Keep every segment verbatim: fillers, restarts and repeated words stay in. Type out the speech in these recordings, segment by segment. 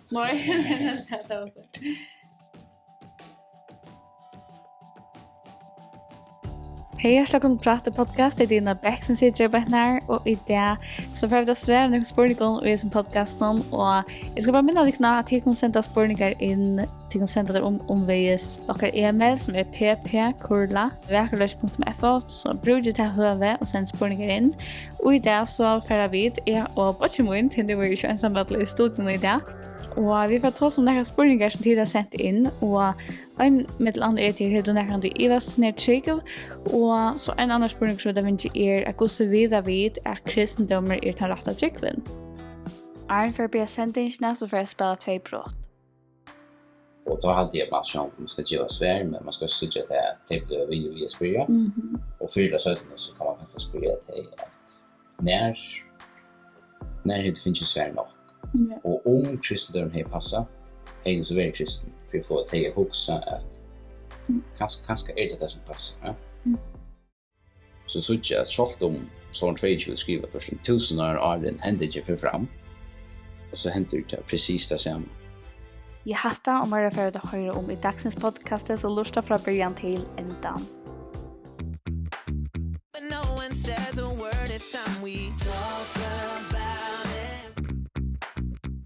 Nei, tað var so. Hey, hjartaliga vælkomin til Prátið podcast. Tað er Dina Bech, sum situr her beint nú, og í dag so fara vit at svara nøkrum spurningum í hesum podcastinum, og eg skal bara minna tykkum á, at tit kunnu senda spurningar inn, tit kunnu senda tær um, umvegis okkara e-mail, sum er p p kurla vakurleiki punktum f o, so brúkið tað høvið og sendið spurningar inn. Og í dag so fara vit, eg og beiggi mín, tí nú eri eg ikki einsamallur í studionum í dag, og vit fara at tosa um nakrar spurningar, sum tit hava sent inn, og ein millum annað er til, hevur tú nakrantíð ivast í tíni trúgv? Og so ein annar spurningur, sum vit hava fingið, er, at hvussu vita vit, at kristindómur er tann rætta trúgvin? Áðrenn eg fari at byrja sendingina, so fari eg at spæla tvey brot. Og tá haldi eg, at mann sjálvur, mann skal geva svar, men mann skal síggja tað, at tey blíva við og við at spyrja. Mhm. Og fyrr ella seinni, so kann mann kanska spyrja tey, at nær, nær hevur tú fingið svar nokk? Ja. Og um kristindómurin hevði passað, hevði tú so verið kristin, fyri at fáa tey at hugsa, at Mm. kanska, kanska er tað tað, sum passar, ja? Mm. So síggi eg, at sjálvt um Sálm tveyogtjúgu er skrivað, tvørtur um túsund ár áðrenn hendingin fer fram, og so hendir tað presist tað sama. Ja, hatta og meira fara vit at hoyra um í dagsins podcasti, so lurta frá byrjan til endan. But no one says a word, it's time we talk about it.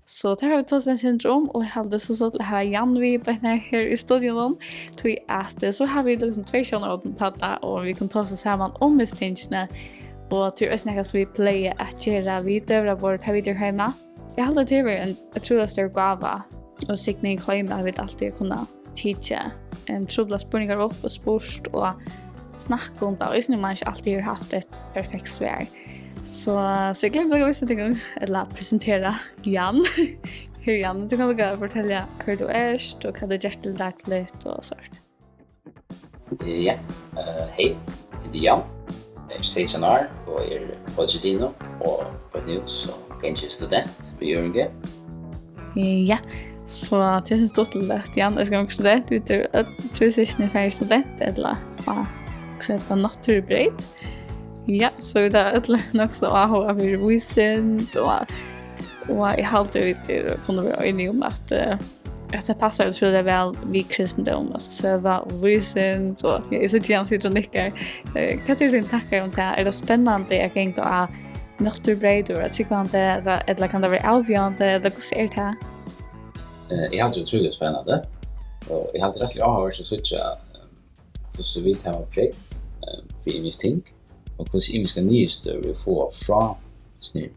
So, tað hava vit tosað eitt sindur um, og eg haldi so stuttligt at hava Jan við beint her, her í studionum, tí at, eh, so hava vit líkasum tvey sjónarhorn til tað, og vit kunnu tosa saman um hesi tingini, og tað er eisini nakað, sum vit plaga at gera við døgurðaborð, tá vit eru heima. Eg haldi, at tað hevur verið ein ótrúliga stór gáva og signing heima, at vit altíð kunnu tikið, em, truplar spurningar upp og spurt og snakka um tað, og eisini um mann ikki altíð hevur havt eitt perfekt svar. So, so eg gleði meg til at vísa tykkum, ella presentera Jan. Her, Jan, tú kanst líka fortelja, hvør tú ert, og hvat tú gert til dagligt, og so. Ja, eh, hey, eg heiti Jan, eg eri seytjan ár og eri beiggi Dinu, og beint nú so gangi eg student í Ørðingi. Ja, so tað er so stuttligt, Jan, eg skal ganga student, vit eru øll trý systkini farið student, ella á, hvat sigur tað, náttúrubreyt. Ja, so vit eru øll nokk so áhugað fyri vísindi, og, og eg haldi, vit eru, kunnu vera einigi um, at, eh, at tað passar ótrúliga væl við kristindóm, altso søga og vísindi, og eg síggi, Jan situr og nikkar. Eh, hvat eru tínir tankar um tað? Er tað spennandi at ganga á náttúrubreyt og vera trúgvandi, ella, ella kann tað vera avbjóðandi, ella hvussu er tað? Eh, eg haldi, tað er ótrúliga spennandi, og eg haldi, rættiliga áhugavert at síggja, eh, hvussu vit hava prógv, eh, fyri ymisk ting, og hvussu ymiskar niðurstøður vit fáa frá hesum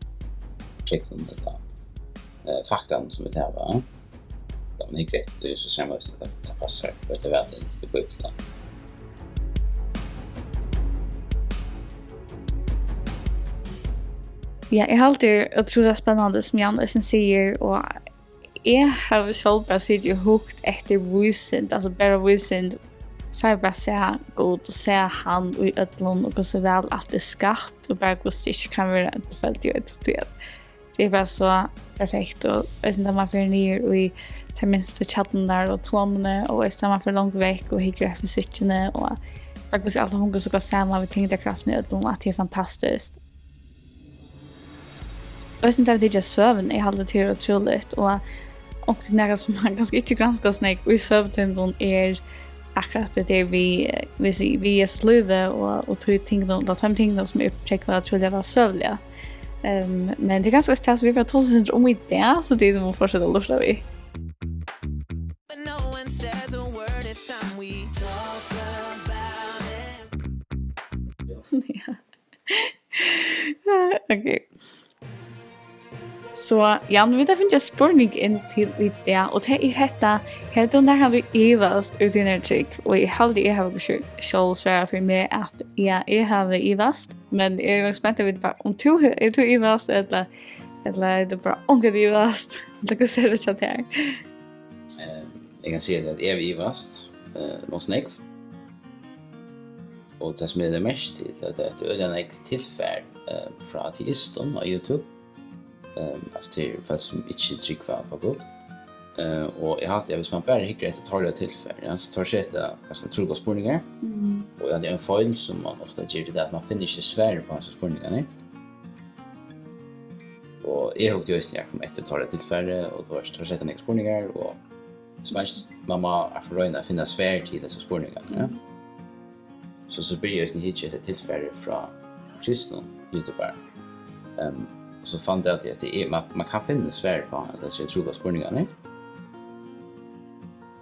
prógvum ella, eh, faktanum, sum vit hava, eh. Tá man hyggur eftir, so sær man eisini, at tað, tað passar øgiliga væl inn í Bíbliuna. Ja, eg haldi, tað er ótrúliga spennandi, sum Jan eisini sigur, og eg havi sjálv bara sitið og hugt eftir vísind, altso bara vísind, so havi eg bara sæð Gud og sæð hann í øllum, og hvussu væl alt er skapt, og bara hvussu tað ikki kann vera ein tilfeldigheit, tí at tað er bara so perfekt, og eisini tá man fer niður í tær minstu kjarnurnar og atomini, og eisini tá man fer langt vekk og hyggur at fysikkini, og bara hvussu alt hongur so gott saman við tyngdarkraftini í øllum, at tað er fantastiskt. Og eisini tá vit hyggja at søguni, eg haldi, tað er ótrúligt, og onkuntíð nakað, sum man kanska ikki granskar so nógv í søgutímunum, er akkurát tað der við, við, við Jesu lívi og, og tí tingunum, ella teimum tingunum, sum eg prógvi ótrúliga væl søguliga. Ehm, men tað er kanska tað, sum vit fara at tosa eitt sindur um í dag, so tit mugu fortseta at lurta við. But no one says a word, it's time we talk about it. Ja. Ok. So, Jan, vit hava fingið ein spurning inn til í dag, og tað er hetta: hevur tú nakrantíð ivast í tínari trúgv? Og eg haldi, eg havi sjálv svarað fyri meg, at ja, eg havi ivast, men eg eri nokk spent at vita bara, um tú he-, hevur tú ivast, ella, ella hevur tú bara ongantíð ivast? Ella hvussu er tað hjá tær? Eh, eg kann siga, at eg havi ivast, eh, nokk so nógv. Og tað, sum eg legði merki til, tað er, at tað er øgiliga nógv tilfar, eh, frá ateistum á YouTube. Eh, altso, til fólk, sum ikki trúgva á Gud. Eh, og eg haldi, at viss man bara hyggur eftir teirra tilfar, ja, so teir seta kanska truplar spurningar. Mm. Og eg haldi, ein feil, sum man ofta ger, tað er, at man finnur ikki svarið á hesar spurningarnar. Og eg hugdi eisini, eg kom eftir teirra tilfari, og tú veitst, teir seta nakrar spurningar, og sum eisini, man má royna at finna svar til hesar spurningar, ja. So, so byrjaði eg eisini at hyggja eftir tilfari frá kristnum YouTuberum. Ehm, so fann eg at, at tað er, man, man kann finna svar á, at tað er trupult spurningar, ne?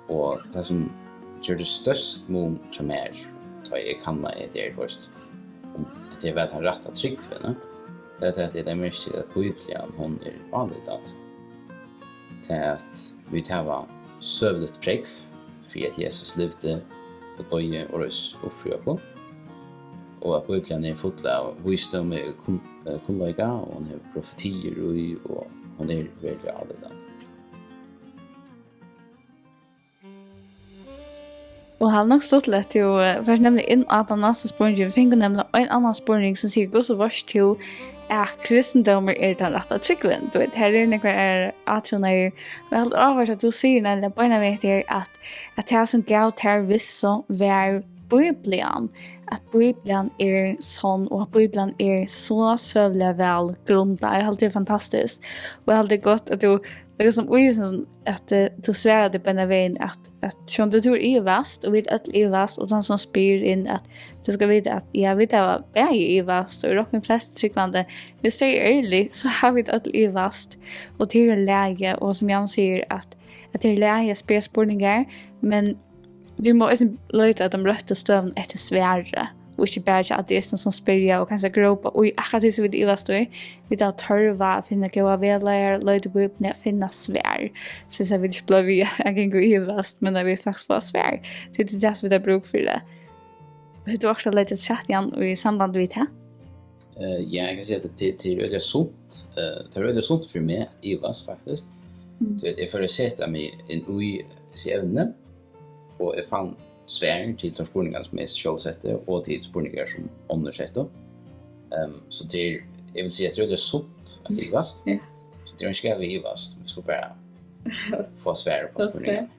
Og tað sum gjørdi størst mun hjá mær, tá eg kannaði hetta her, tú veitst, um hetta her var tann rætta trúgvin, ne? Tað er tað, at eg legði merki til, at Bíblian, hon er álítandi. Tað, at vit hava søguligt prógv fyri, at Jesus livdi og doyði og reis upp fyri okkum, og at Bíblian er full av vísdómi og kun-, eh, kunnleika, og hon hevur profetiir í, og hon er veruliga álítandi. Og hann er nokk stuttligt, at tú, eh, fert nemliga inn á tann næsta spurningin. Vit fingu nemliga ein annan spurning, sum sigur: "Hvussu veitst tú, at kristindómur er tann rætta trúgvin?" Tú veit, her eru nakrar átrúnaðir. Og eg haldi áhugavert, at tú sigur nemliga beinanvegin her, at, at tað, sum gav tær vissu, var Bíblian. At Bíblian er sonn, og at Bíblian er so søguliga væl grundað. Eg haldi, tað er fantastiskt. Og eg haldi gott, at tú, tað er sum í, sum at, eh, tú svarar tað beinanvegin, at, at sjálvt um tú ivast, og vit øll ivast, og tann sum spyr inn, at tú skal vita, at ja, vit hava bæði ivast, og langt flestu trúgvandi, viss tey eru ærlig, so hava vit øll ivast, og tað er í lagi, og sum Jan sigur, at, at tað er í lagi at spyrja spurningar, men vit mugu eisini leita at teimum røttu støðunum eftir svari, og ikki bara hjá ateistum sum spyrja og kanska grópa í akkurát tí sum vit ivast í. Vit hava tørv á at finna góðar vegleiðarar, leita í Bíbliuni at finna svar, soleiðis at vit ikki blíva við at ganga og ivast, men at vit faktiskt fáa svar. Tí tað er tað sum vit hava brúk fyri. Hevur tú okkurt at leggja afturat, Jan, í samband við tað? Eh, ja, eg kann siga, at tað, tað er øgiliga sunt. Eh, tað er øgiliga sunt fyri meg at ivast, faktiskt. Mm. Tí at eg fór at seta meg inn í hesi evni, og eg fann svar til teir spurningar, sum eg sjálv setti, og til spurningar, sum onnur settu. Ehm, so tað er, eg vil siga, at tað er øgiliga sunt at ivast. Ja. So tað er ein skam at ivast. Vit skulu bara fáa svar upp á spurningar.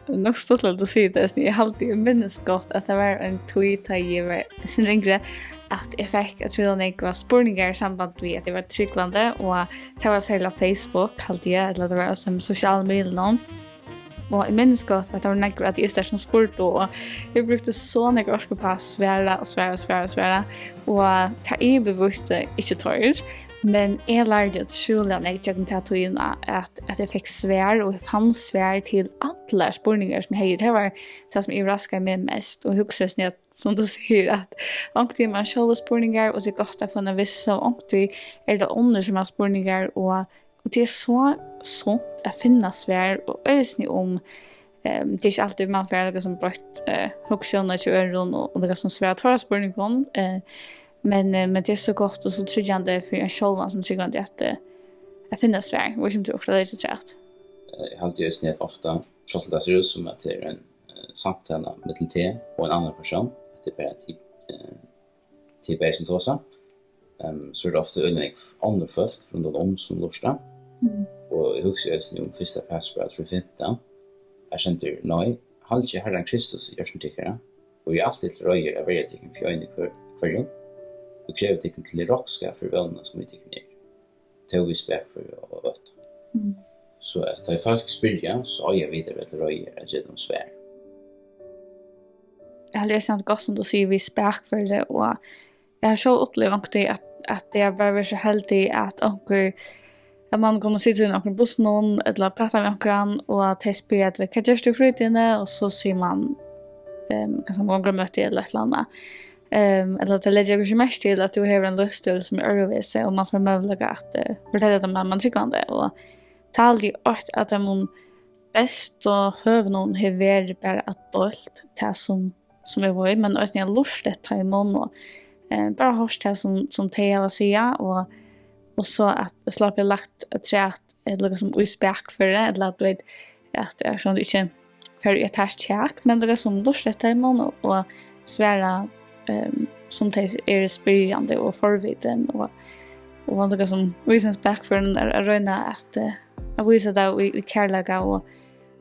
Nokk stuttligt at tú sigur tað, Esni. Eg haldi, eg minnist gott, at tað var ein tíð, tá eg var sindur yngri, at eg fekk ótrúliga nógvar spurningar í samband við, at eg var trúgvandi, og tað var serliga á Facebook, haldi eg, ella tað var á teimum sosialu miðlunum. Og eg minnist gott, at tað var nógvir ateistar, sum spurdu, og eg brúkti so nógva orku uppá at svara og svara og svara og svara, og tað yvirvísti ikki teir, men eg lærdi ótrúliga nógv gjøgnum ta tíðina, at at eg fekk svar, og eg fann svar til allar spurningar, sum eg hevði. Tað var tað, sum yvirraskaði meg mest, og eg hugsaði, sum at, sum tú sigur, at onkuntíð er man sjálvur spurningar, og tað er gott at fáa eina vissu, og onkuntíð er tað onnur, sum hava spurningar, og, og tað er so sunt at finna svar, og eisini um, ehm, tað er ikki altíð, man fær nakað sum broytt, eh, hugsjónina hjá øðrum, og, og nakað sum svara teirra spurningum, eh, men, eh, men tað er so gott og so tryggjandi fyri ein sjálvan sum trúgvandi at, eh, at finna svar, og sum tú okkurt leita afturat. Eh, eg haldi eisini, at ofta, sjálvt um tað sær út sum, at tað er ein, eh, samtala millum teg og ein annan persón, at tað er bara tit, eh, tit bæði sum tosa, ehm, so er tað ofta øgiliga nógv onnur fólk rundan um, sum lurta. Mm. Og eg hugsi eisini um fyrsta Pætursbræv trý fimtan. Her stendur: "Nei, haldið Harran Kristus í hjørtum tykkara, og verið altíð til reiðar at verja tykkum fyri einum hvør-, hvørjum, og krevið tykkum til roknskap fyri vónina, sum í tykkum er, tó við spakføri og ótta." Mm. So at tá ið fólk spyrja, so eiga vit at vera til reiðar at geva teimum svar. Eg haldi, eg standi gott, sum tú sigur, við spakføri, og eg havi sjálv upplivað onkuntíð, at, at eg havi bara verið so heldig, at onkur, at man kann sita í onkrum bussinum ella prata við onkran, og at tey spyrja, at, "Hvat gert tú í frítíðini?" Og so sigur man, ehm, kanska man gongur á møti ella eitt ella annað. Ehm, ella at tey leggja kanska merki til, at tú hevur ein lívsstíl, sum er øðrvísi, og man fær møguleika at, eh, fortelja teimum, at man er trúgvandi. Og tað haldi eg eitt av teimum bestu høvunum hevur verið, bara at deilt tað, sum sum eg veit, men eisini at lurta eftir teimum og, eh, bara hoyrt tað, sum, sum tey hava at siga, og, og so at eg slapp at lagt afturat, eh, líka sum í spakføri, ella at, tú veit, at eg sjálvandi ikki fari í eitt hart kjak, men líka sum lurta eftir teimum og, og svara, ehm, sum tey eru spyrjandi og forvitin, og, og líka sum í spakførinum at, at royna at, eh, at vísa tað í, í kærleika og,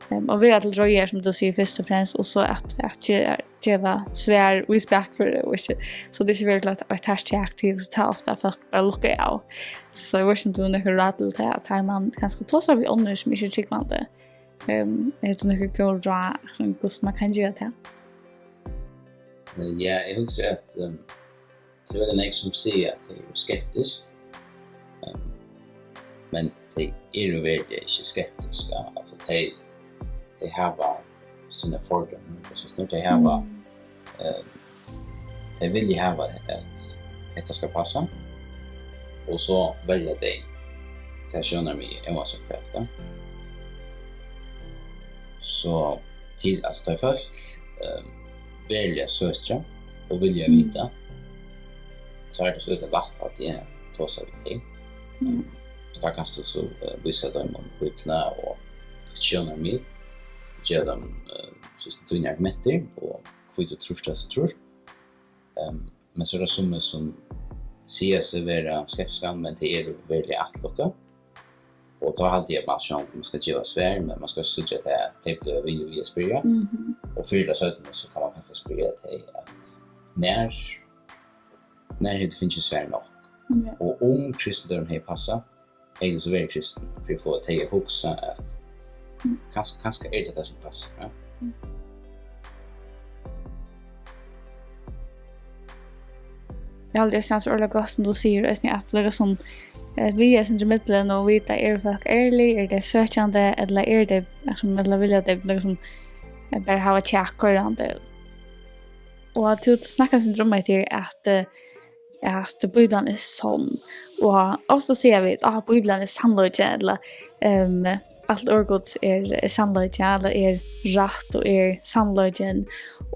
Ehm, og vera til reiðar, sum tú sigur, fyrst og fremst, og so at, at ge-, geva svar í spakføri og ikki, so tað ikki verður til eitt, eitt hart kjak til, so tá ofta at fólk bara lukka av. So eg veit ikki, um tú hevur nøkur ráð til tað, at tá man kanska tosar við onnur, sum ikki eru trúgvandi, ehm, hevur tú nøkur góð ráð, sum, hvussu man kann gera tað? Eh, ja, eg hugsi at, ehm, tað eru nógv sum siga at tey eru skeptisk, ehm, men tey eru veruliga ikki skeptisk, ja. Altso, tey, tey hava sínar fordómar, so tey hava, ehm, tey vilja hava at hetta skal passa, og so velja tey tað sjónarmiðið, óansett hvat, ja. So til, altso, tá fólk, ehm, veruliga søkja og vilja vita, so er tað so øgiliga lætt at eg tosa við tey. Mm. So tá kanst tú so, eh, vísa teimum Bíbliuna og títt sjónarmið, geva teimum, eh, so tínar argumentir og hví tú trýrt tað sum tú trýrt. Ehm, men so er tað summi sum siga seg vera skeptiskan, men tey eru veruliga afturlukka. Og tá haldi eg, at man sjálv, man skal geva svar, men man skal síggja tað, at tey blíva við og við at spyrja. Mhm. Og fyrr ella seinni, so kann man kanska spyrja tey, at nær, nær hevur tú fingið svar nokk? Ja. Og um kristindómurin hevði passað, hevði tú so verið kristin, fyri at fáa tey at hugsa, at kanska, kanska er tað tað sum passar, ja? Eg haldi, tað stendur ordiliga gott, sum tú sigur, eisini at vera sum, eh, við eitt sindur í millum og vita, eru fólk ærlig, eru tey søkjandi, ella eru tey, liksom, ella vilja tey, liksom, eh, bara hava kjak koyrandi? Og at tú snakkar eitt sindur um hetta her, at, eh, at Bíblian er sonn. Og ofta siga vit, at Bíblian er sannleiki, ella, ehm, alt orð Guds er, er sannleiki, ella er rætt og er sannleikin.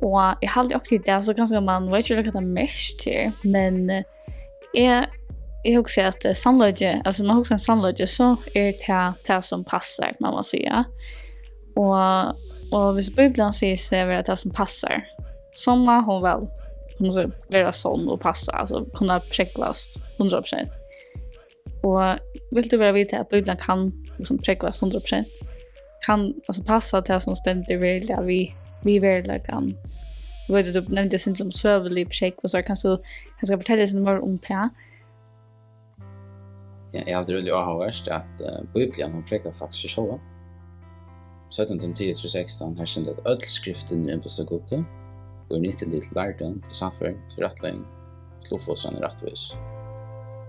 Og eg haldi ofta í tað, so kanska man veit ikki, hvat tað merkir, men, eh, eg, eg hugsi, at, eh, sannleiki, altso, man hugsar um sannleiki, so er tað tað sum passar, má man siga. Og, og hvis Bíblian sigur seg vera tað sum passar, so má hon væl, hon má siga, vera sonn og passa, altso, kunna prógvast hundrað prosent. Og vilt tú vera við til, at Bíblian kann, liksom, prógvast hundrað prosent? Kann, altso, passa tað sum stendur veruliga við, við veruleikan? Eg veit, at tú nevndi eitt sindur um søgulig prógv, og so kanst tú kanska fortelja eitt sindur meira um tað? Ja, eg haldi, tað er øgiliga áhugavert, at, eh, Bíblian, hon prógvar faktiskt seg sjálva. Seinna Timoteus trý sekstan, har stendur, at øll skriftin er innblást av Gudi, og er nyttilig til lærdóm, til sannføring, til rættleiðing, til uppfostran í rættvísi.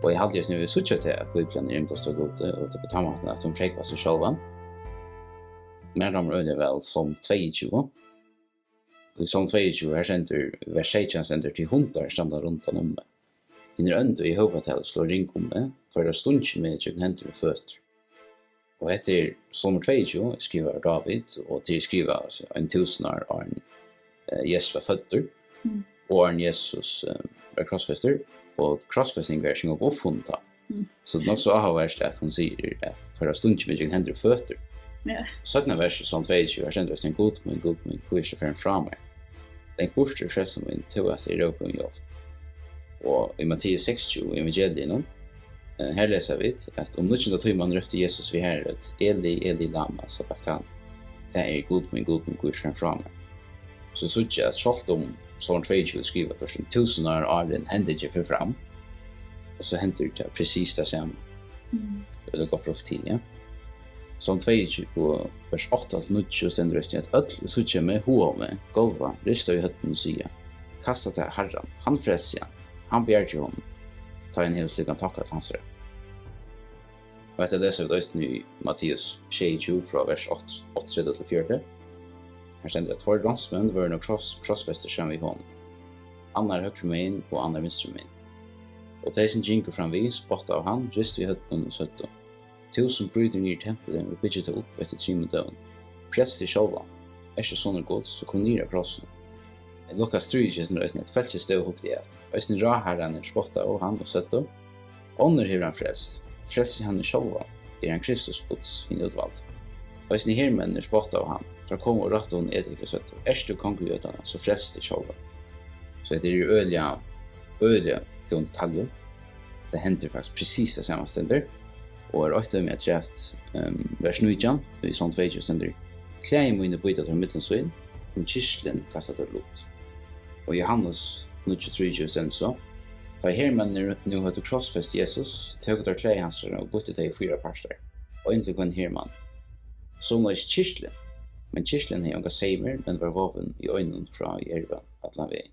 Og eg haldi, at vit síggja til, at Bíblian er innblást av Gudi, og tað er á tann mátan, at hon prógvar seg sjálva. Mær dámar øgiliga væl Sálm tveyogtjúgu. Í Sálm tveyogtjúgu, har stendur, vers seytjan stendur, tí hundar standa rundan um meg. Hinir óndu í hópatali sláa ring um meg, teir hava stungið meg gjøgnum hendur og føtur. Og hetta er Sálmur tveyogtjúgu, skrivaður av Dávid, og tað er skrivað, altso, ein túsund ár áðrenn, eh, Jesus var føddur, mm, og áðrenn Jesus, eh, var krossfestur, og krossfesting var ikki eingong uppfunnin tá. Mm. So tað er nokk so áhugavert, at hon sigur, at teir hava stungið meg gjøgnum hendur og føtur. Ja. Seinna vers í Sálm tveyogtjúgu, har stendur, Gud mín, Gud mín, hví ert tú farin frá mær? Langt burtur, frelsa mín, tú, at eg rópi um hjálp. Og í Matteus seksogtjúgu, í evangeliinum, eh, her lesa vit, at um níggjunda tíman rópti Jesus við harðari rødd, Eli, Eli, lama sabachthani? Tað er, Gud mín, Gud mín, hví ert tú farin frá mær? So síggja, at sjálvt um Sálm tveyogtjúgu er skrivað, tað er sum túsund ár áðrenn hendingin fer fram, og so hendir tað presist tað sama. Mm. Ella gott profeti, ja. Sálm tveyogtjúgu, vers átta til níggju stendur eisini, at øll, ið síggja meg, háða meg, gálva, rista í høvdinum og siga, kasta tað á Harran, hann frelsi hann, hann bjargi honum, tá ið hann hevur slíkan tankakast hansara. Og hetta lesa vit eisini í Matteus sjeyogtjúgu, frá vers átta, áttaogtretivu til fjøruti. Har stendur, at tveir ránsmenn vóru nú kross-, krossfestir saman við honum, annar høgru megin og annar vinstru megin. Og tey, sum gingu fram við, spottaðu hann, ristu í høvdinum og søgdu, Tú, sum brýtur niður templið og byggir tað upp eftir trimum døgum, frels teg sjálvan. Ert tú sonur Guds, so kom niður av krossinum. Lukas trýogtjúgu stendur eisini, at fólkið stóð og hugdi at. Eisini ráðharrarnir spottaðu hann og søgdu, Onnur hevur hann frelst. Frelsir hann nú sjálvan, er hann Kristus Guds hin útvaldi. Eisini hermenninir spottaðu hann. Teir komu og róptu honum, Edika, søgdu, Ert tú kongur Júdanna, so frels teg sjálvan. So hetta er øgiliga, øgiliga góðum detaljum. Tað hendir faktiskt presist tað sama stendur. Og er eitt dømi afturat, ehm, vers nítjan, í Sálm tveyogtjúgu stendur, Klæði míni býta teir millum sín, um kyrtilin kasta teir lut. Og Jóhannes níggju trýogtjúgu stendur so: Tá hermenninir nú høvdu krossfest Jesus, tóku teir klæði hansara og býttu tey í fýra partar, ein til hvønn hermann. Somuleiðis kyrtilin, men kyrtilin hevði ongar seymir, men var vovin í einum frá erva allan vegin.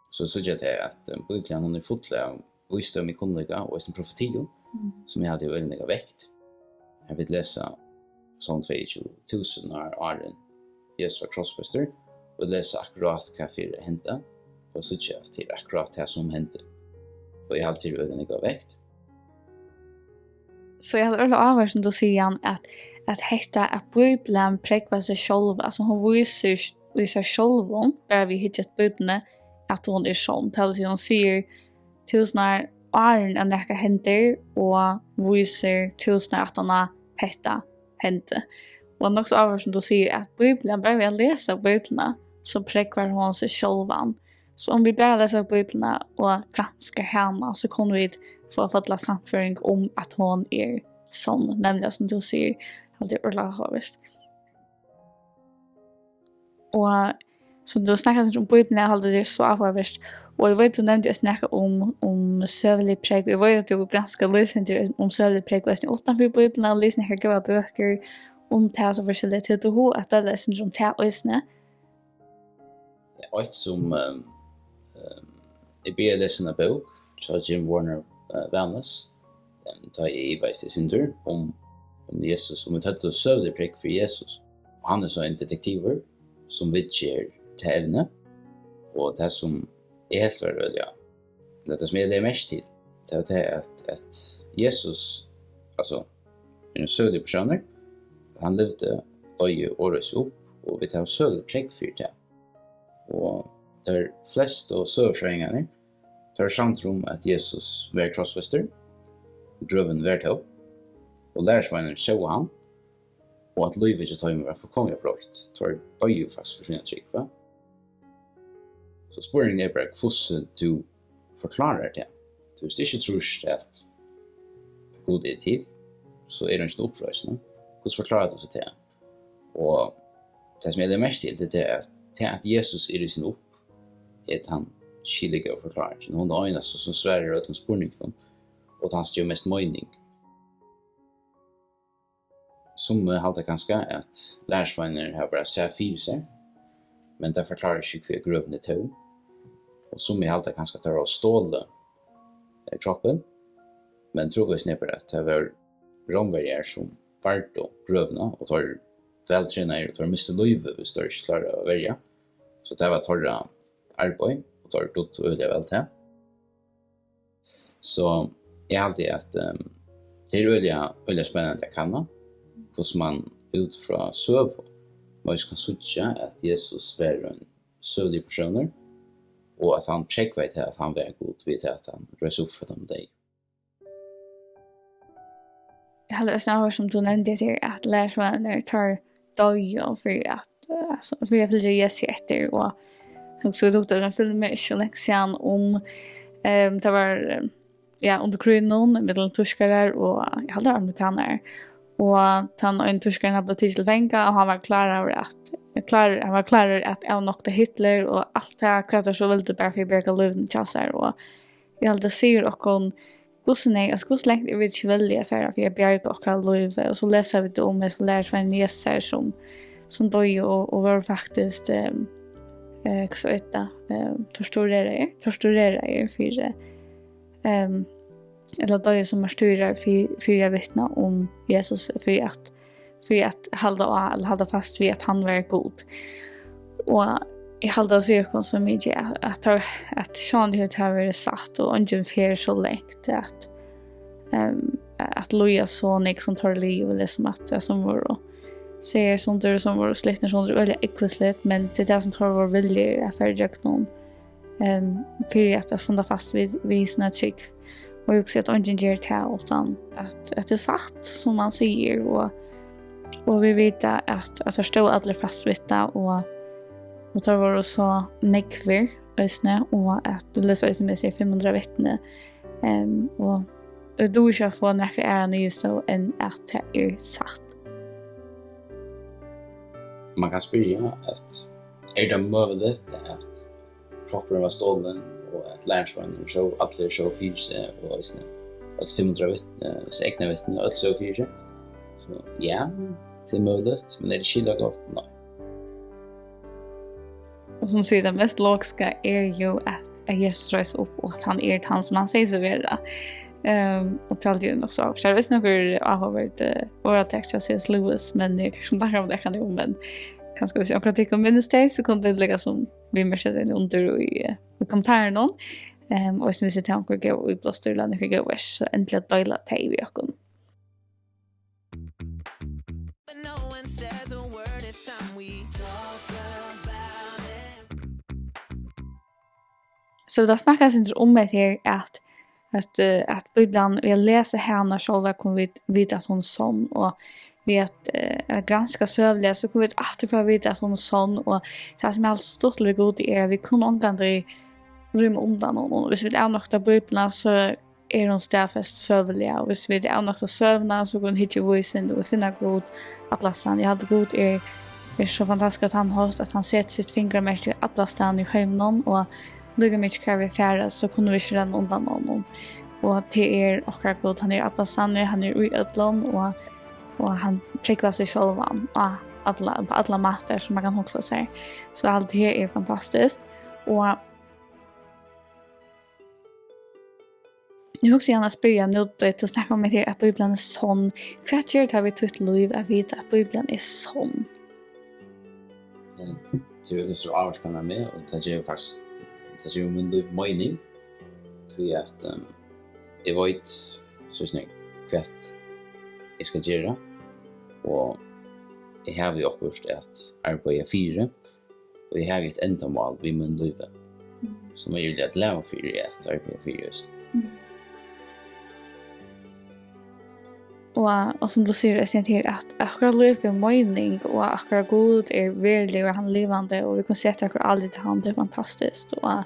So síggja tey, at, eh, Bíblian, hon er full av vísdómi, kunnleika og eisini profetium, mm, sum eg haldi hevur øgiliga nógva vekt. Har vit lesa Sálm tveyogtjúgu, túsund ár áðrenn Jesus var krossfestur, og lesa akkurát hvat fyri hendi, og síggja, at tað er akkurát tað, sum hendi. Og eg haldi, tað hevur øgiliga nógva vekt. So eg haldi øgiliga áhugavert, sum tú sigur, Jan, at, at hetta, at Bíblian prógvar seg sjálv, altso, hon vísir í sær sjálvum, bara við at hyggja eftir Bíbliuni, at hon er sonn. Tað vil siga, hon sigur túsund ár áðrenn at nakað hendir, og vísir túsund ár aftan á hetta hendi. Og nokk so áhugavert, sum tú sigur, at Bíblian, bara við at lesa Bíbliuna, so prógvar hon seg sjálvan. So um vit bara lesa Bíbliuna og granska hana, so kunnu vit fáa fulla sannføring um, at hon er sonn, nevniliga, sum tú sigur, at tað er øgiliga áhugavert. Og so tú snakkar, sum um Bíbliuna, eg haldi, tað er so áhugavert. Og eg veit, tú nevndi eisini nakað um, um søgulig prógv. Eg veit, at tú granskar lýsingar um søgulig prógv, eisini uttanfyri Bíbliuna, og lesur nakrar góðar bøkur um tað, so forskelligt. Hevur tú hug at deila eitt sindur um tað eisini? Eitt sum, ehm, ehm, eg byrjaði at lesa eina bók hjá Jim Warner, eh, Wallace, ehm, tá eg ivaðist eitt sindur um, um Jesus, um vit høvdu søgulig prógv fyri Jesus. Og hann er so ein detektivur sum viðger tað evnið, og tað sum eg helt var øgiliga, ella tað sum eg legði merki til, tað var tað, at, at Jesus, altso, er ein søguligur persónur, hann livdi, doyði og reis upp, og vit hava søgulig prógv fyri tað. Og teir flestu søgufrøðingarnir, teir eru samdir um, at Jesus var krossfestur, grøvin var tóm, og lærisveinarnir sóu hann, og at lívið hjá teimum var fullkomiliga broytt. Teir doyðu faktiskt fyri sína trúgv, va? So spurningurin er bara, hvussu tú forklárar tað. Tú, viss tú ikki trýrt, at Gud er til, so er eingin uppreisn. Hvussu forklárar tú so tað? Og tað, sum eg legði merki til, tað er tað, at, tað, at Jesus er risin upp, er tann skilliga forkláringin. Hon er tann einasta, sum svarar øllum spurningum, og tann, sum gevur mest meining. Summi halda kanska, at lærisveinarnir hava bara sæð fyri sær, men tað forklárar ikki, hví grøvin er tóm. Og summi halda kanska, at teir hava stolið, eh, kroppin, men trupulleikin er bara, at tað var Rómverjar, sum vardu grøvina, og teir væltrenaðir, og teir mistu lívið, viss teir ikki kláraðu at verja. So tað var teirra arbeiði, og teir dugdu øgiliga væl tað. So eg haldi, at, ehm, tað er øgiliga, øgiliga spennandi at kanna, hvussu mann út frá søgu eisini kann síggja, at Jesus var ein søguligur persónur, og at hann prógvaði tað, at hann var Gud, við tað, at hann reis upp frá teimum deyðu. Eg haldi eisini áhugavert, sum tú nevndi her, at lærisveinarnir, teir doyðu fyri at, eh, altso, fyri at fylgja Jesusi eftir, og so eg hugdi eftir einum filmi ikki so langt síðan um, ehm, tað var, ehm, ja, undir krígnum millum týskarar og, eg haldi, amerikanarar. Og tann ein týskarin, hann bleiv tikin til fanga, og hann var klárur at, klárur, hann var klárur at avnokta Hitler og alt tað, hvat teir so vildu, bara fyri at bjarga lívinum hjá sær. Og eg haldi, tað sigur okkum, hvussu nei-, altso, hvussu langt eru vit ikki villig at fara fyri at bjarga okkara lív? Og so lesa vit um hesa lærisvein Jesusar, sum, sum doyðu og, og vóru faktiskt, ehm, eh, hvussu eitur tað, ehm, tortureraðir, tortureraðir fyri, ehm, ella doyðu sum martyrar fyri, fyri at vitna um Jesus, fyri at, fyri at halda á, ella halda fast við, at hann var Gud. Og eg haldi, tað sigur okkum so mikið, at, at teir, at sjálvandi hevur tað verið satt, og eingin fer so langt at, ehm, at líða so nógv, sum teir liðugu, ella sum at, at sum vóru seyðir sundur, sum vóru slitnir sundur, øgiliga ógvusligt, men tað er tað, sum teir vóru viljugir at fara ígjøgnum, ehm, fyri at, at standa fast við, við sína trúgv. Og eg hugsi, at eingin ger tað, uttan at, at tað er satt, sum mann sigur, og, og vit vita, at, at teir stóðu allir fast við tað, og, og teir vóru so nógvir eisini, og at tú lesur eisini, sum eg sigi, fimm hundrað vitni, ehm, og eg dugi ikki at fáa nakra aðra niðurstøðu enn at tað er satt. man kann spyrja, at er tað møguligt, at kroppurin var stolin, og at lærisveinarnir sóu, allir sóu fyri seg, og eisini øll fimm hundrað vitni, egna vitni, øll sóu fyri seg? So, ja, tað er møguligt, men er tað skilagott? Nei. Og sum sigur, tað mest logiska er jú, at, at Jesus reis upp, og at hann er tann, sum hann segði seg vera. Ehm, og tað er nokk so áhugavert. Tað er vist nøkur áhugaverd, eh, orðatak hjá C S Lewis, men eg kann ikki tanka um tað akkurát nú, men kanska, viss onkran av tykkum minnist tey, so kunnu tit líka sum viðmerkja tey undir í, eh, í kommentarunum. Ehm, og viss tit hava onkur góð íblástur ella nøkur góð vers, so endiliga deila tey við okkum. But no one says a word, it's time we talk about it. So vit hava snakkað eitt sindur um hetta her, at, at, eh, at Bíblian, við at lesa hana sjálva, kunnu vit vita, at hon er sonn, og við at, eh, at granska søguliga, so kunnu vit aftur fáa at vita, at hon er sonn, og tað sum er stuttligt við Gudi, er, at vit kunnu ongantíð rýma undan honum. Viss vit avnokta Bíbliuna, so er hon staðfest søguliga, og viss vit avnokta søguna, so kunnu vit hyggja í vísindi og finna Gud allastaðni. Eg haldi, Gud er, er so fantastiskur á tann hátt, at hann setir sítt fingramerki allastaðni í heiminum, og líka mikið hvar vit fara, so kunnu vit ikki renna undan honum. Og tað er okkara Gud, hann er allastaðni, hann er í øllum, og, og hann prógvar seg sjálvan á alla, á allar mátar, sum man kann hugsa sær. So eg haldi, tað er fantastiskt. Og eg hugsi, eg vil spyrja nú, tú, tú snakkar um hetta her, at Bíblian er sonn. Hvat ger tað við títt lív at vita, at Bíblian er sonn? Eh, tað er so ávirkandi á meg, og tað ger faktiskt, tað ger mítt lív meining, tí at, ehm, eg veit, so snart, hvat eg skal gera, og eg havi okkurt at arbeiða fyri. Og eg havi eitt endamál við mínum lívi, mm, sum eg eri glaður fyri at arbeiða fyri, just. Mm. Og, og sum tú sigur, eg sigi her, at okkara lív er meining, og okkara Gud er veruligur, og hann er livandi, og vit kunnu seta okkara álit á hann, tað er fantastiskt. Og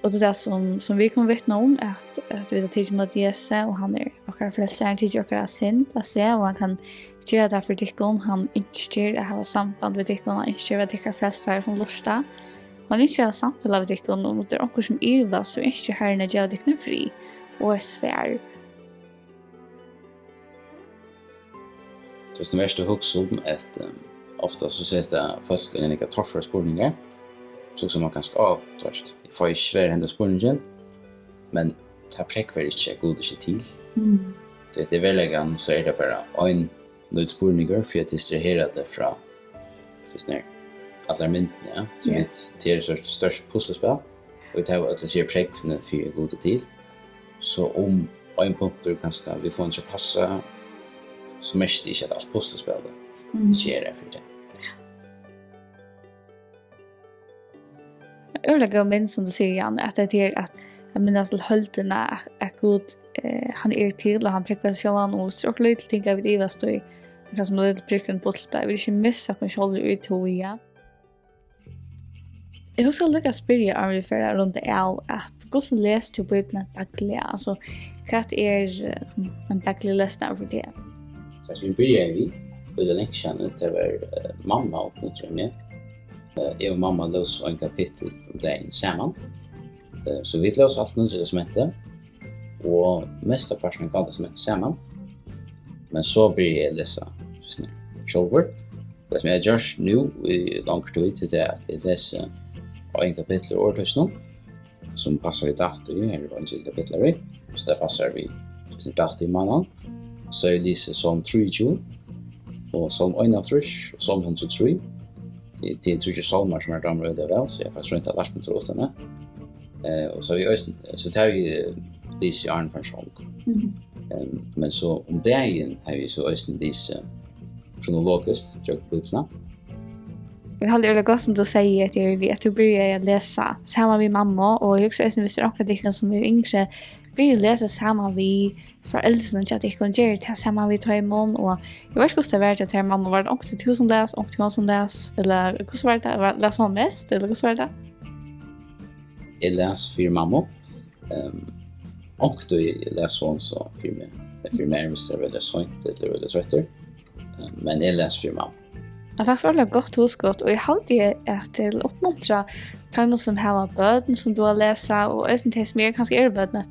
Og tað er tað sum, sum vit kunnu vitna um, at, at vit hava tikið ímóti Jesusi, og hann er okkara frelsari, hann hevur tikið okkara synd á seg, og hann kann gera tað fyri tykkum. Hann ynskir at hava samband við tykkum, hann ynskir at vera tykkara frelsari sum lurta. Og hann ynskir at hava samfelag við tykkum, og um tað er onkur sum ivast, so ynskir Harrin at geva tykkum frið og eitt svar. Tað er verst at hugsa um, at, eh, ofta so seta fólk eina nakrar torførar spurningar. So hugsar man kanska, "Á, tú veitst, eg fái ikki svar á henda spurningin." Men tað prógvar ikki, at Gud ikki er til. Mm. Tí at í veruleikanum, so er tað bara ein lítil spurningur, fyri at distrahera teg frá, so snart, allar myndirnar, ja. Tú, ja, veit, tað er so stórt puslispæl. Og vit hava øll hesi her prógvini fyri, at Gud er til. So um ein punktur kanska vit fáa hann ikki at passa, so merkir tað ikki, at alt puslispælið, mhm, ikki er har fyri tað. Øgiliga góð mynd, sum tú sigur, Janne, at tað er at, at minnast til heildina, at, at Gud, eh, hann er til, og hann prógvar seg sjálvan, og so er okkurt lítið ting, at vit ivast í, tað er sum eitt lítið prikk í einum puslispæli. Vit ikki missa okkum sjálv í tí, ja. Eg hugsi líka at spyrja, áðrenn vit fara at runda av, at hvussu lesur tú Bíbliuna dagliga? Altso, hvat er, eh, ein dagligur lestur fyri teg? Tað, sum eg byrjaði við, fyri leingi síðan, tað var, eh, mamma uppmuntraði meg. Eh, eg og mamma lósu ein kapittul um dagin saman. Eh, so vit lósu alt Nýggja Testamentið. Og mestapartin av Gamla Testamenti saman. Men so byrjaði eg at lesa, so snart, sjálvur. Tað, sum eg havi gjørt nú í longri tíð, tað er, at eg lesi ein kapittul úr Orðtøkinum, sum passar í dátutíð, her eru einogtjúgu kapitlar í, so tað passar við, so snart, dátutíð mánaðin. So eg lesi Sálm trýogtjúgu og Sálm einoghálvtrýss og Sálm hundrað og trý. Tað, tað eru tríggir sálmar, sum eg dámar øgiliga væl, so eg havi faktiskt roynt at lært meg teir uttanat. Eh, og so havi eg eisini, so tað havi eg lisið áðrenn eg fór í song. Mhm. Em, men so um dagin havi eg so eisini lisið kronologiskt gjøgnum Bíbliuna. Eg haldi øgiliga gott, sum tú segði, at tað er við, at tú byrjaði at lesa saman við mammu, og eg hugsi eisini, viss tað er onkur av tykkum, sum er yngri, byrja at lesa saman við foreldrunum hjá tykkum, ger tað saman við teimum, og eg veit ikki, hvussu tað var hjá tær, mamma, var tað onkuntíð tú sum las, onkuntíð hon sum las, ella hvussu var tað? Var, las hon mest, ella hvussu var tað? Eg las fyri mammu. Ehm, onkuntíð las hon so fyri meg, fyri mær, viss eg var seint ella var troyttur. Ehm, men eg las fyri mammu. Tað er faktiskt ordiliga gott hugskot, og eg haldi, at eg vil uppmuntra teimum, sum hava børn, sum duga at lesa, og eisini tey, sum eru, kanska eru børn, at,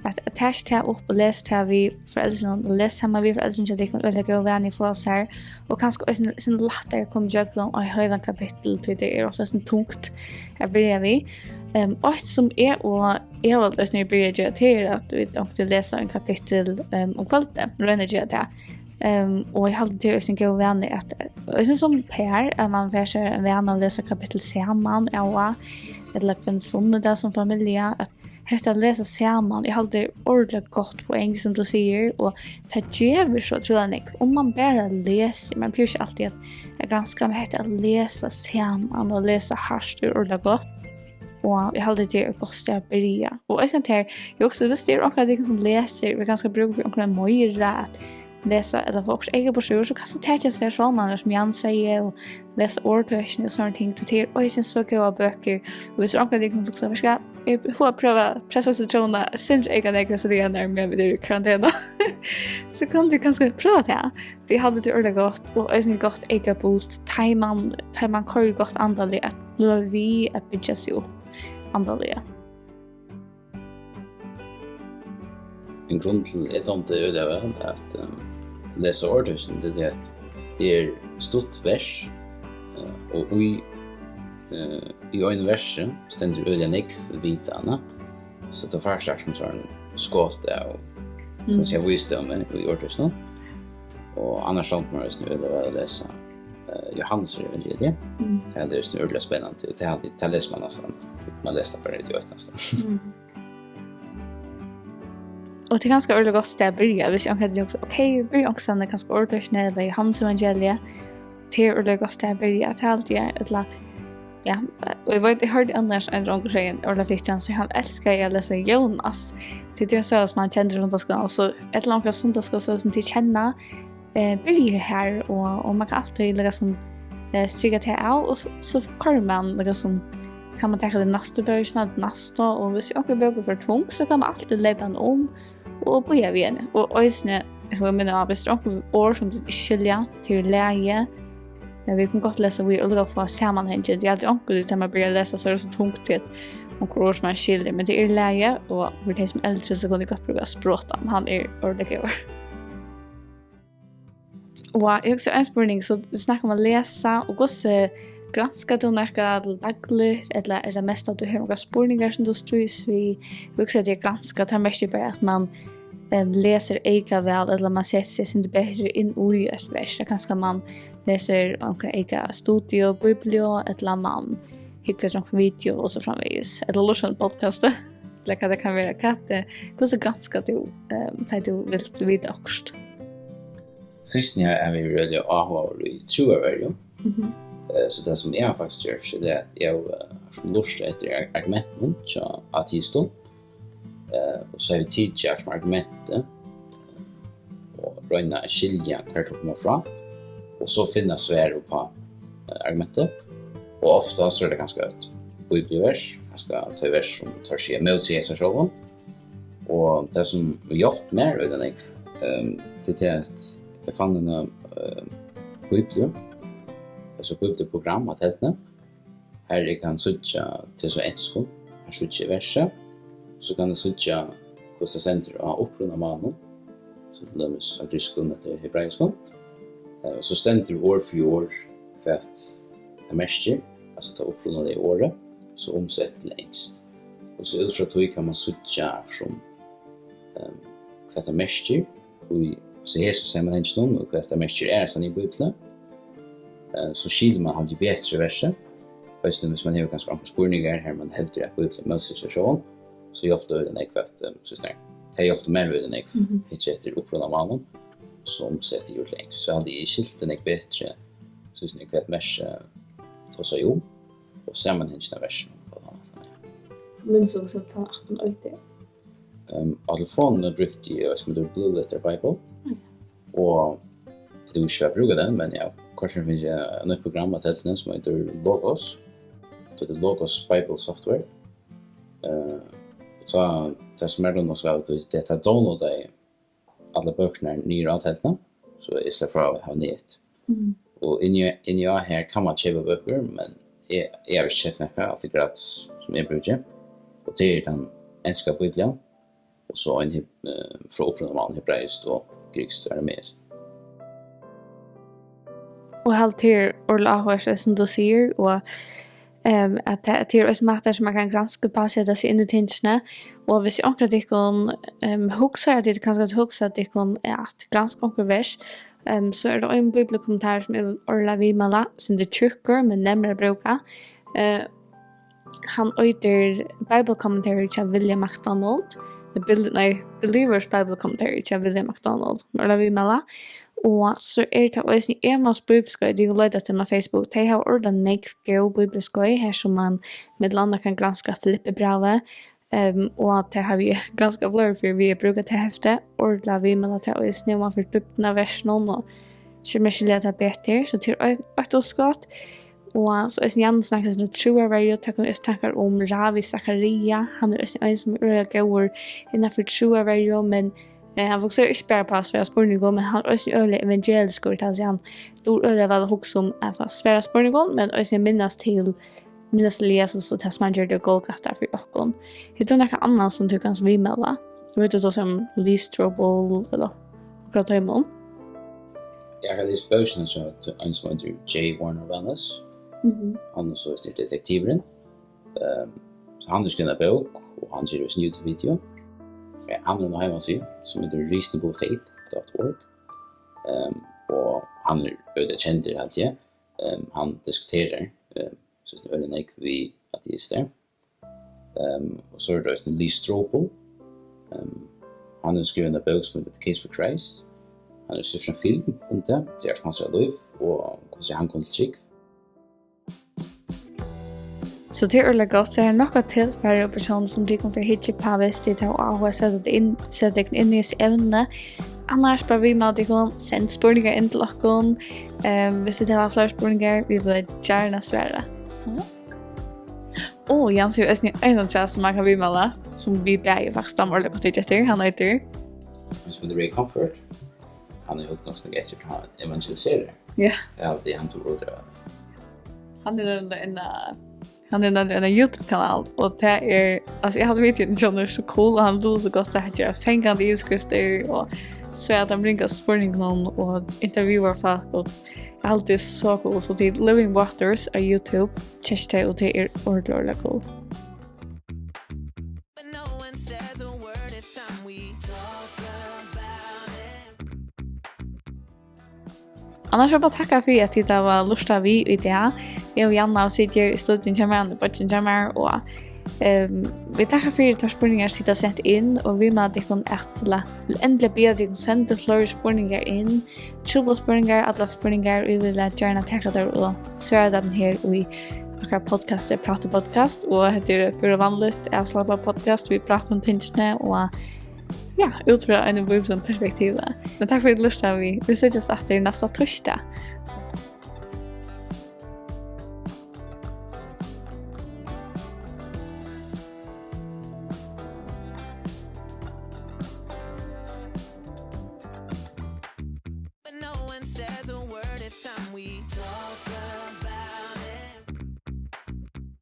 at, at taka tað upp og lesa tað við foreldrunum, og lesa saman við foreldrunum hjá tykkum, øgiliga góð vani at fáa sær, og kanska eisini, eisini lættari at koma ígjøgnum eitt heilt kapittul, tí tað er ofta so tungt at byrja við. Ehm, og eitt, sum eg, og eg valdi eisini at byrja at gera, tað er, at vit onkuntíð lesa eitt kapittul, ehm, um kvøldið, royna at gera tað. Ehm, og eg haldi, tað er eisini ein góður vani, at, eisini sum par, at mann fær sær ein vana at lesa kapittul saman, ja, ella hvønn sunnudag sum familja, at hetta at lesa saman, eg haldi, er ordiliga gott poeng, sum tú sigur, og tað gevur so ótrúliga nógv. Um mann bara lesur, mann behøvir ikki altíð at, at granska, men hetta at lesa saman og lesa hart er ordiliga gott. Og eg haldi, tað er eitt gott stað at byrja. Og eisini at her, eg hugsi, viss tað er onkur av tykkum, sum lesur, og kanska brúk fyri onkran meira at lesa, ella fáa okkurt egna burturúr, so kanska taka sær sovorðnar, sum Jan segði, og lesa Orðtøkini og sovorðnar ting, tí tað er eisini so góðar bøkur. Og viss onkur av tykkum hugsar, "Veitst tú hvat, eg fái prøva at pressa sitrónina eitt sindur eyka nógv hesar dagarnar, meðan vit eru í karantena," so kunnu tit kanska prøva tað. Tí eg haldi, tað er ordiliga gott, og eisini gott eyka boost, tá ið mann, tá ið mann koyrir gott andaliga, at blíva við at byggja seg upp andaliga. Ein grund til, eg dámdi øgiliga væl at, ehm, lesa Orðtøkini, tað er, at tað er stutt vers, eh, og í, eh, í einum versi stendur øgiliga nógv vitan, so tú fært sum sovorðið skot av, kann man siga, vísdómi í Orðtøkunum. Og annars dámdi mær eisini øgiliga væl at lesa, eh, Jóhannes evangeliið. Mm. Tað er eisini øgiliga spennandi, og tað, tað lesur mann næstan, mann lesur tað bara í eitt næstan. Mm. Og tað er kanska øgiliga gott stað at byrja, viss onkur heldur, ok, byrja onkustaðni, kanska Orðtøkini ella Jóhannes evangeliið. Tað er øgiliga gott stað at byrja, tað haldi eg, ella, ja, og eg veit, eg hoyrdi annars ein drongur segði, Orla Fitjan, so hann elskar at lesa Jónas. Tað er so, sum hann kendir rundan skúlan, so ella onkra sunnudagsskúla, so sum tit kenna, eh, byrja her, og, og mann kann altíð, líkasum, eh, strika tað av, og so, so koyrir mann, líkasum, kann mann taka tað í næstu bókina, næsta, og viss onkur bók er for tung, so kann mann altíð leypa hana um og bíða við henni. Og eisini, eg skal minna á, viss tað er onkur orð, sum tit ikki skilja, tað er í lagi, men vit kunnu gott lesa víðari og líka fáa samanhangin. Tað er altíð onkur, tá mann byrjar at lesa, so er tað so tungt, tí at onkur orð, sum mann skilur, men tað er í lagi, og fyri tey, sum eru eldri, so kunnu tit gott brúka sprotan, hann er ordiliga góður. Og eg hugsi ein spurning, so vit snakka um at lesa, og hvussu granskar tú nakað til dagligt, ella er tað mest at tú hevur nakrar spurningar sum tú stríðist við? Eg hugsi at eg granska, tað merkir bara at mann, em, lesur eyka væl, ella mann setir seg eitt sindur betri inn í eitt vers. Tað er kanska mann lesur onkra eyka studiu, bíbliu, ella mann hyggur eftir onkrum video og so framvegis. Ella lurtar eftir podcasti, ella hvat tað kann vera. Hvat, eh, hvussu granskar tú, em, tá tú vilt vita okkurt? Síðst nú havi eg verið øgiliga áhugaður í trúarverju. Mhm. Eh, so tað sum eg havi faktiskt gjørt, er tað at eg havi, eh, lurtað eftir ar-, argumentum hjá ateistum. Eh, og so havi eg tikið hetta sum argumentið, eh, og royna at skilja, hvar tað kemur frá, og so finna svar upp á, eh, argumentið. Og ofta so er tað kanska eitt bíbliuvers, kanska tvey vers sum teir siga móti sær sjálvum. Og tað sum hjálpti mær øgiliga nógv, ehm, tað er tað at eg fann eina, ehm, bíbliu, altso bíbliuprogram á telduni, har eg kann síggja, tað er so á enskum, har síggi eg versið, so kann eg síggja, hvussu tað stendur á upprunamálinum, so til dømis á grikskum ella hebraiskum. Eh, og so stendur orð fyri orð hvat tað merkir, altso tað upprunaliga orðið, so umsett til enskt. Og so út frá tí kann mann síggja sum, ehm, hvat tað merkir í, so hesum samanhanginum, og hvat tað merkir aðrastaðni í Bíbliuni. Eh, so skilur mann, haldi eg, betri versið. Eisini, viss mann hevur kanska onkrar spurningar, har mann heldur at Bíblian er Móses og sjón, so hjálpti tað øgiliga nógv at, ehm, so snart, tað hjálpti mær øgiliga nógv, mhm, hyggjað eftir upprunamálinum, sum sett í útlending. So haldi eg, eg skilti nógv betri, so snart, hvat versið tosaði um, og samanhangin av versinum á tann mátan, ja. Minnist tú, hvussu tann appin eitur? Ehm, á telefonini brúkti eg eitt sum eitur Blue Letter Bible. Mm. Og eg dugi ikki at brúka tað, men eg havi kortini fingið eitt nýtt program á telduni sum eitur Logos. Tað er Logos Bible Software. Eh, og tá, tað sum er nokk so væl, tað er at eg downloadaði allar bøkurnar niður á telduna, so eg slapp frá at hava net. Mm. Og inni, inni á her kann man keypa bøkur, men eg, eg havi ikki sett nakað aftur gratis sum eg brúki. Og tað er tann enska Bíblian, og so ein heb-, eh, frá upprunamálum hebraiskt og grikskt og arameskt. Og halt her, Orla, áhugavert, sum tú sigur, og, ehm, at tað, tað er eisini máttar, sum man kann granska upp á, seta seg inn í tingini. Og hvis onkur av tykkum, ehm, hugsar, at tit kanska hugsa, at tykkum er at granska onkur vers, ehm, so er tað ein bíbliukommentar, sum eg vil Orla viðmæla, sum er tjúkkur, men nemmari at brúka. Eh, Hann eitur Bible Commentary hjá William MacDonald. The Bel-, nei, Believers Bible Commentary hjá William MacDonald. Má eg viðmæla. Og so er tað eisini Emmaus bíbliuskeið, tit kunnu leita eftir á Facebook. Tey hava ordiliga nógv góð bíbliuskeið, har sum man millum annað kann granska Filippibrævið, ehm, og at tað havi eg granskað fleiri ferð við at brúka tað heftið. Ordiliga viðmæla tað eisini, og man fær dýpdina av versunum, og skil-, man skilja tað betur. So tað er eitt, eitt uppskot. Og so eisini Jan snakkar um trúarverju, tekur eisini tankar um Ravi Zakaria. Hann er eisini ein, sum er øgiliga góður innanfyri trúarverju, men, eh, hann fokuserar ikki bara á at svara spurningum, men hann er eisini øgiliga evangeliskur, tað vil siga, hann dugir øgiliga væl at hugsa um at fáa svara spurningum, men eisini minnast til, minnast til Jesus og tað, sum hann gjørdi á Golgata fyri okkum. Hevur tú nakað annað, sum tú kanst viðmæla? Veit tú, tað sum Lee Strobel, ella okkurt av teimum? Eg havi lisið bókina hjá ein, sum eitur J. Warner Wallace. Mhm. Hann er so detektivurin. Ehm, so hann hevur skrivað eina bók, og hann ger eisini YouTube-video. Eh, hann hevur eina heimasíðu, sum eitur reasonable faith dot org. Ehm, og hann er øgiliga kendur, haldi eg. Ehm, hann diskuterar, ehm, so er øgiliga nógv við ateistar. Ehm, og so er tað eisini Lee Strobel. Ehm, hann hevur skrivað eina bók, sum eitur The Case for Christ. Hann hevur skrivað ein film um tað, tað er hans lív, og hvussu hann kom til trúgv. So tað er øgiliga gott, so er nokk av tilfari og persónum, sum tit kunnu fara at hyggja upp á, hvis tit hava áhuga, seta tað inn, seta tykkum inn í hesi evni. Annars bara viðmæla tykkum, send spurningar inn til okkum. Ehm, hvis tit hava fleiri spurningar, vit vilja gjarna svara. Mhm. Og Jens hevur eisini ein afturat, sum man kann viðmæla, sum vit bæði faktiskt dáma øgiliga gott at hyggja eftir. Hann eitur, hann sum eitur Ray Comfort. Hann er jú nokk so nógv eftir at evangeliserar. Ja. Ja, tað er hann, tú orðar. Hann er ein, ein, eh, hann er ein, ein YouTube-kanal, og tað er, altso, eg havi vitjað hann, hann er so cool, og hann dugir so gott at gera fangandi yvirskriftir og svara teimum ringastu spurningunum og intervjúa fólk, og alt er so cool. So tað er Living Waters á YouTube, tjekk tað, og tað er ordiliga, ordiliga cool. But no one says a word, it's time we talk about it. Annars vil eg bara takka fyri, at tit hava lurtað við í dag. Eg og Janna sita her í studioini hjá mær, hann er beiggin hjá mær, og, ehm, vit takka fyri tær spurningar, tit hava sent inn, og viðmæla tykkum at la-, vil endiliga biðja tykkum senda fleiri spurningar inn. Truplar spurningar, allar spurningar, vit vilja gjarna taka tær og svara teimum her í okkara podcast, Práta Podcast, og hetta er eitt púra vanligt, avslappað podcast, vit práta um tingini, og, ja, út frá einum bíbliskum perspektivi. Men takk fyri at lurta við. Vit síggjast aftur næsta týsdag.